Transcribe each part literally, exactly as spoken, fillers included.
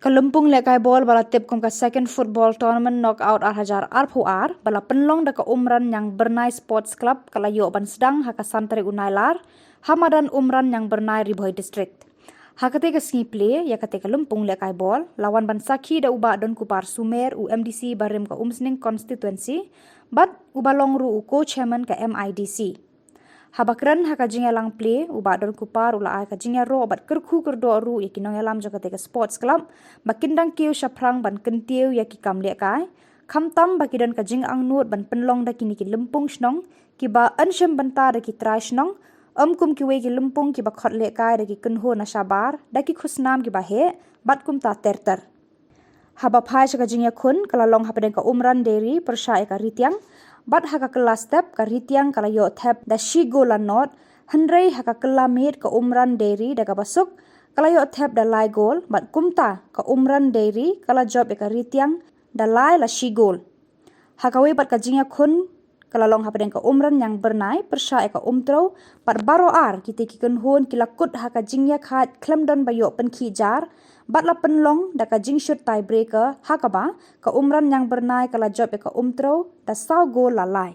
Ka lympung lehkai bol ba la tip kum ka Second Football Tournament Knockout ar hajar arphew ar ba la pynlong da ka Umran Ñiangbyrnai Sports Club ka la ïoh ban sdang ha ka san tarik u Nailar ha madan Umran Ñiangbyrnai, Ri Bhoi District. Ha katei ka sngi plie ïa katei ka lympung lehkai bol la wan ban sakhi da u Bah Donkupar Sumer, u M D C barim ka Umsning Constituency, bad uba long ruh u Co-Chairman ka M I D C. Haba kren ha ka jingïalang plie, u Bah Donkupar u la ai ka jingïaroh bad kyrkhu kyrdoh ruh ïa ki nongïalam jong katei ka Sports Club ba kin dang kiew shaphrang ban kyntiew ïa ki kam lehkai, khamtam ba ki don ka jingangnud ban pynlong da kine ki lympung shnong kiba yn shim bynta da ki trai shnong, ym kum kiwei ki lympung kiba khot lehkai da ki kynhun na shabar da ki khusnam kiba heh bad kumta ter ter. Haba phai sha ka jingïakhun ka la long hapdeng ka Umran Dairy pyrshah ïa ka Ritiang, bad ha ka kylla step ka Ritiang ka la ïoh thep da shi gol la nod, hynrei ha ka kylla miet ka Umran Dairy da kaba suk ka la ïoh thep da lai gol, bad kumta ka Umran Dairy ka la jop ïa ka Ritiang da lai la shi gol. Ha kawei pat ka jingïakhun ka la long hapdeng ka Umran Ñiangbyrnai pyrshah ïa ka Umtrew, bad baroh ar kitei ki kynhun ki la kut ha ka jingïakhaid khlem don ba ïoh pynkhih jar, bad la pynlong da ka jingshut tie breaker ha kaba ka Umran Ñiangbyrnai ka la jop ïa ka Umtrew da saw gol la lai.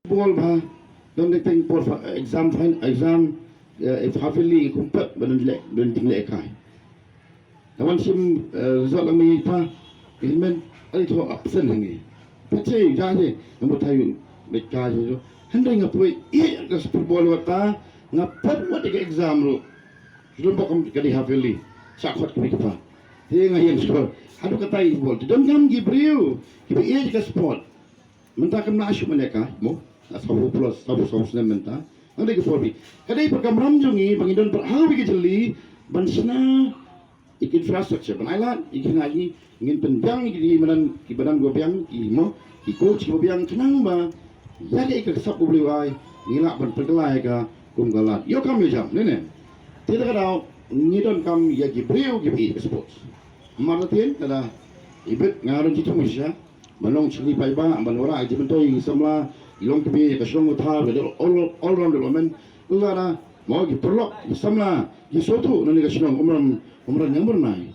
Bol ba don dei teng por fa- exam, fin- exam, eh, half yearly kumpat ba don leh don ting lehkai. Ka wan shim, eh, result lang mi pa. Ilmen ai tho absent hangi. Pache ja je number tayu lehkai jo. Hynrei nga poi i ka football wata nga pat wat ka exam ru. Judum bokam ka di half yearly. Sa khot ka mi ka pa. Te nga ïeng score. Hadu ka tai bol. Don ngam ki briew kiba i ka sport. Mynta kam na shu mane ka mo. Na sabu plus sabu sabu snem mynta. Nang dei ka por bi. Ka dei program ram jong ngi ba ngi don par hau bi ka jylliew ban shna ïa ka infrastructure ban ai lad ïa ki, ngi ngin pynbiang ïa ki madan, ki madan ba biang, ki mo, ki coach ba biang, khnang ba ïa ka, ïa ka sap U Blei u ai ngi lah ban pynkylla ïa ka kum ka lad. Ïoh kam ïoh jam ne ne. Te da ka daw ngi donkam ïa ki briew kiba ïeit ka sports. Mar la tien ka da i bit nga don ki thung sha ban long shakri paidbah, ban wanrah ki myntoi ki samla, ki longkmie, ka shnong ka thaw, ka all, all round development. Ka da mo ki paralok, ki samla, ki sngewthuh na ka shnong Umran, Umran Ñiangbyrnai.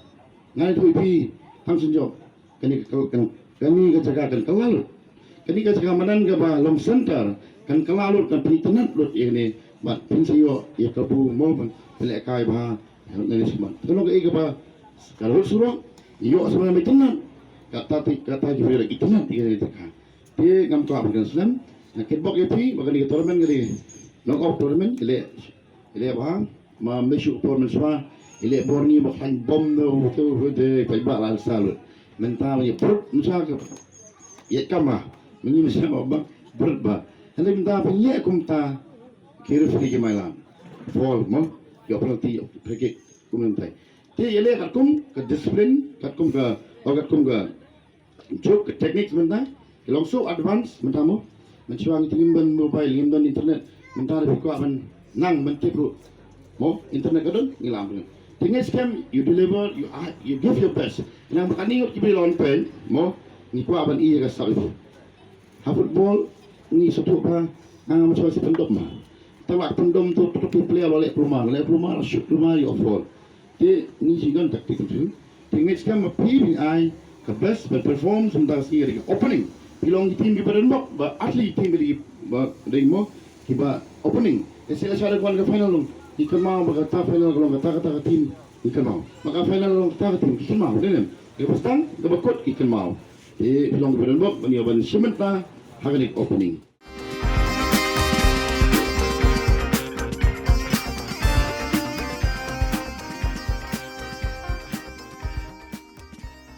Nga ïathuh ïa phi tang shen jong kane ka, ka, kane ka jaka kan kylla lut. Kane ka jaka madan kaba long center kan kylla lut, kan pynitynnad lut ïa kane, bad phin sa ïoh ïa ka bu mo ban pynlehkai bha. Nang ïa smat. Kano ka ïa kaba ka lut surok ïoh smat, nang ïa tynnad. Kata ti kata ki briew ki tynnad ïa kane ka jaka. Te ngam kwah ban kren slem. Nga kitbok ïa phi ba kane ka tournament ka dei knockout tournament, ka leh, ka leh bha. Ma me shu por mynshuwa i leh bor ngi ba khlaiñ bom na u te u te paidbah la sa lut. Mynta ma ïa brut mynshuwa ka ïa kama ma ngi mynshuwa ba brut ba. Hynrei mynta ba ïa kumta ki referee ki mailam foul mo, ïa penalty, ïa free kick, kum mynta. Te ïa leh katkum ka discipline, katkum ka, o katkum ka juk ka techniques mynta ki long so advance mynta mo. Mynshuwa ngi te ngim don mobile, ngim don internet. Mynta da phi kwah ban nang ban tip ruh mo, internet ka don, ngi lam ruh. Te ngi skhem you deliver, you are, you give your best. Nang ba kane ngut ki briew la wan peit mo, ngi kwah ban ïa ka sap ïa phi. Ha football ngi sngewthuh ba nga mynshuwa shi pyndom ma. Te ba pyndom tu tu ki player la leh plumar, la leh plumar, la shoot plumar, ïa foul. Te ngi shi don tactic tu. Te ngi skhem ma phi phin ai ka best ban perform, sum da shi ri opening. Phi long ki team kiba don bok ba atli team kiba dei mo kiba opening. Te shi la sha da kwan ka final long ki kynmaw ba kata final long kata kata ka team ki kynmaw. Ma ka final long kata ka team ki kynmaw. Dei nem kiba stang kiba kut ki kynmaw. Te phi long kiba don bok ban ïa ban shim bynta ha kane opening.